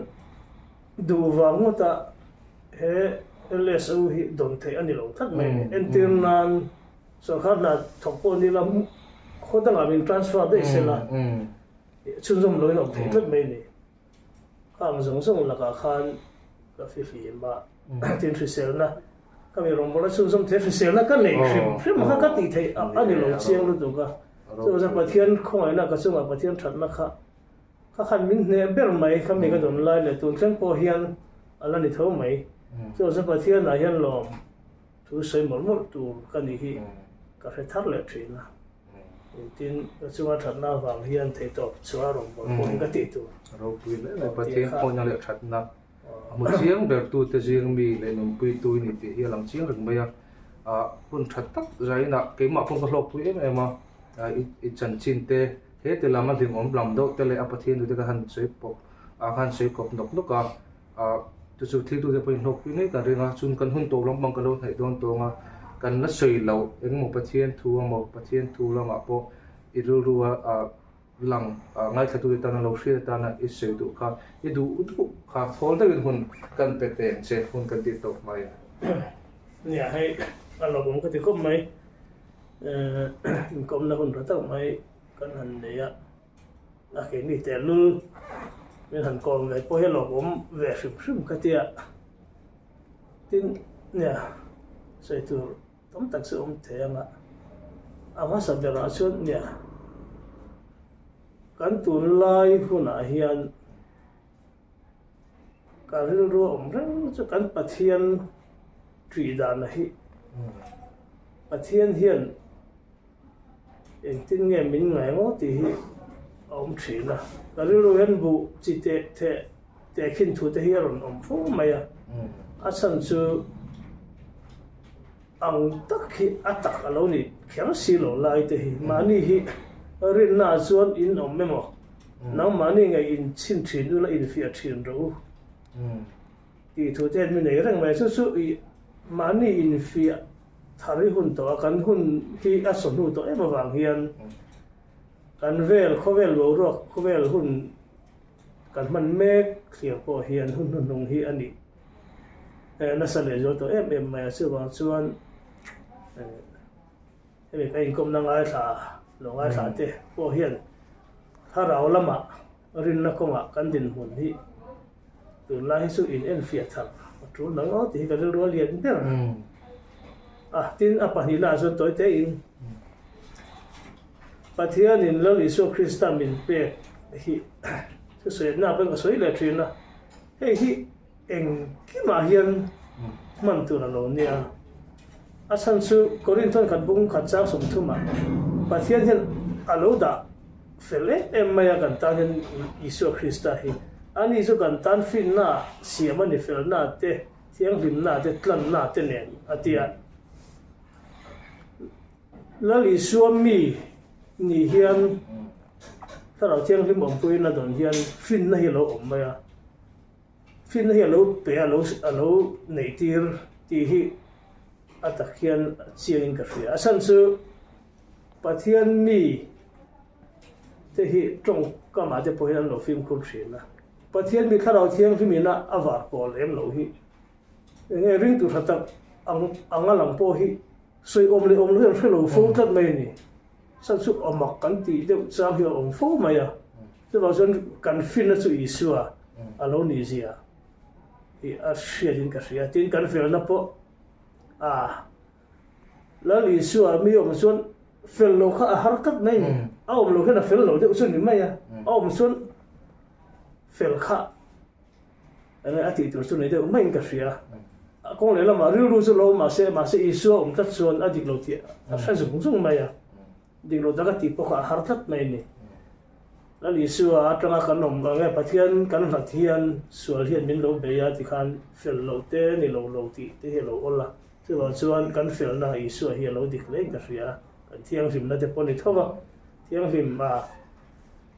Speaker 2: duh vang ngawta he LSO hi dawn theih a ni lo tlat mai a ni. Entir nan Sorkar hna thawk pawh ni la khaw dangah min transfer daih se la chhunzawm loin awm theih tlat mai a ni. Khang zawng zawng lakah khan ka fihlim a, tin hriselna ka mi rawngbawlna chhunzawm thei hriselna ka nei hrim hrim kha ka tih theih a ni lo chiang lutuk a. Chuvang Pathian khawngaihna ka chungah Pathian thatna kha kha khan min hneh ber mai kha mi ka dawn lai leh tun thleng pawh hian a la ni tho mai. Chuvang Pathianah hian lawm Thu sawi mawlh mawlh tur ka nih hi ka hre thar leh thin a, tin ka chunga thatna avang hian theihtawp chhuah a rawn bawl pawh hi ka tih tur.
Speaker 1: Ropui hle mai, Pathian khawihna leh thatna a Hmu chiang ber tute zing mi leh nunpuitu i ni tih hi a lang chiang reng mai a. Hun tha tak zainah keimah pawh ka hlawkpui em em a, i chanchin te he ti lam a hlimawm lam deuh te leh a Pathian tute ka han sawi pawp a ka han sawi kawp nawk nawk a, chu chu thil tute pawhin hlawkpui ngei kan ring a, chun kan hun tawp lampang ka lo hnaih dawn tawng a, kan la sawi loh engemaw Pathian thu emaw Pathian thu lamah pawh i rilru a lang ngaithlatute tana lo hriat atana i sawi duh kha i duh duh kha thawl deuhin hun kan pe teh ang che hun kan tih tawp mai.
Speaker 2: Nia hei a lawmawm ka ti khawp mai inkawmna hun tha tak mai kan han nei a a keini tehlul min han kawm ve pawh hi a lawmawm ve hrim hrim ka tia tin nia sawi tur Tam tak chu awm thei ang a, a hmasa berah chuan nia kan tunlai hunah hian ka rilru a awm reng chu kan Pathian ṭih dana hi Pathian hian engtin nge min ngai ngawt tih hi a awm ṭhin a, ka rilru hian buh chi teh theh tehkhin thu te hi a rawn awm fo mai a, a chhan chu ang tak hi a tak a lo nih kher si lo lai te hi mahni hi rinna ah chuan in awm emaw nangmahni ngei in chhin thin ula infiah thin rawh u tih thu te hian mi nei reng mai a, chu chu ih mahni infiah thar hi hun tawh a kan hun hi a sawhnu tawh em avang hian kan vel khawvel boruak khawvel hun Kan hman mek thlir pawh hian hun hnuhnung hi a nih nasa leh zual tawh em em mai a, chuvang chuan hemi ka inkawmna ngaithla lo ngaithla te pawh hian thlarau lamah rinna kawngah kan dinhmun hi tunlai hi chu in enfiah thar a tul nang aw tih hi ka rilru a lian ber a, tin a pahnihnaah chuan tawi tein. Pathianin Lal Isua Krista min pek hi thusawiatna pawn ka sawi leh thin a, hei hi engkimah hian hman tur a lo nia. A chhan chu Korinth khat bung khat chang 30 ah Pathian hian a lo dah fel em em mai a kan tan hian Isua Krista hi. Ani chu kan tan finna siam a ni felna te, thianghlimna te, tlanna te nen a ti a. Lal Isua mi nih hian Thlarau Thianghlim awmpuiin a dawn hian finna hi a lo awm mai a, finna hi a lo pe a, a lo neih tir tih hi a tak hian a chiangin ka hria. A chhan chu Pathian mi te hi tawngkamah te pawh hian an lo fimkhur thin a, Pathian mi Thlarau Thianghlim ina a var pawl lem loh hi eng nge ringtu tha tak ang anga lang pawh hi Sawi awm leh awm lo hi an hre lo fo tlat mai a ni. Chhan chu a mak kan tih deuh chang hi a awm fo mai a. Chuvang chuan kan finna chu Isua a lo nih zia hi a hriatin ka hria. Tin, kan felna pawh a Lal Isua mi awm chuan fel lo kha a har tlat mai a ni. A awm lo hian a fel lo deuh chu ni mai a. A awm chuan fel kha Enge a tih tur chu nei deuh maiin ka hria. A kawng leh lamah rilru chu lo mahse, mahse Isua awm tlat chuan a dik lo tih a hre zung zung mai a. Dik lo tak a tih pawh kha a har tlat mai a ni. Lal Isua atanga kan awm ang e, Pathian kan hlat hian sual hian min lo bei a tikhan fel lo te ni lo lo tih te hi a lo awl a. Chuvang chuan kan felna Isua hi a lo dik hlein ka hria a, kan thianghlimna te pawh a ni tho va, thianghlim a.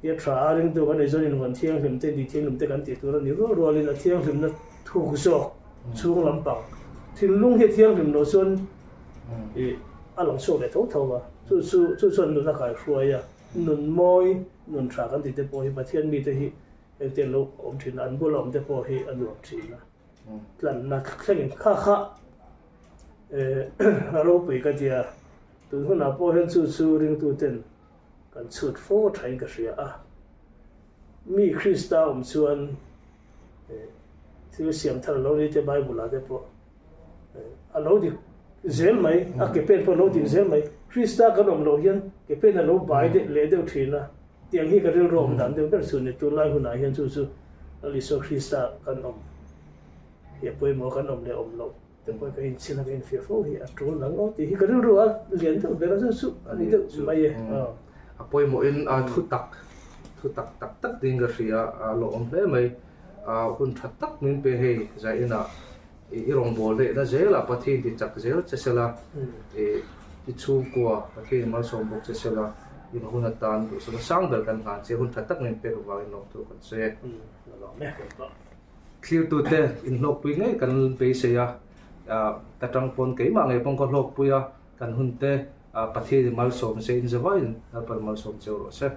Speaker 2: Hi a tha a, ringtu kan eizawn invawn thianghlim te, di thianghlim te kan tih tur a ni rual rualin a thianghlimna thuk zawk chhung lampang thinlung hi a thianghlim loh chuan ih a lang chhuak leh tho tho a, chu chu chu chuan nun a kaihruai a, nun mawi, nun tha kan tih te pawh hi Pathian mite hi engtiang lo awm thin a, an bula awm te pawh hi a nuam thin a, tlanna thlengin kha kha eh a ropui ka tia, tun hunah pawh hian chu chu ringtu ten Kan chhut fo thain ka hria a, mi Krista awm chuan thil siam thar lo ni te Bible ah te pawh a lo dik zel mai, a ke pen pawh a lo dik zel mai. Krista kan awm loh hian ke pen a lo bai deuh leh deuh thin a, tiang hi ka rilru awm dan deuh ber chu ni. Tunlai hunah hian chu chu Lal Isua Krista kan awm hi a pawimawh kan awm leh awm loh. Te pawh ka inchhin a ka infiah fo hi a tul nang aw tih hi ka rilru a lian deuh ber a chu chu a ni deuh mai e.
Speaker 1: A pawimawhin a thu tak thu tak tak tak ding ka hria a lawmawm hle mai. Hun tha tak min pe hei zainah i rawngbâwl lehna zêlah Pathian ti chak zêl che sela, i chhungkua Pathian malsawm bawk che sela, i hun atan duhsakna sang ber kan hlan che, hun tha tak min pek avangin lawmthu kan sawi e. Thlirtute inhlawkpui ngei kan beisei a, ka tang pawn keimah ngei pawn ka hlawkpui a, kan hunte Pathianin malsawm se, inzavaiin Lalpan malsawm cheu rawh se.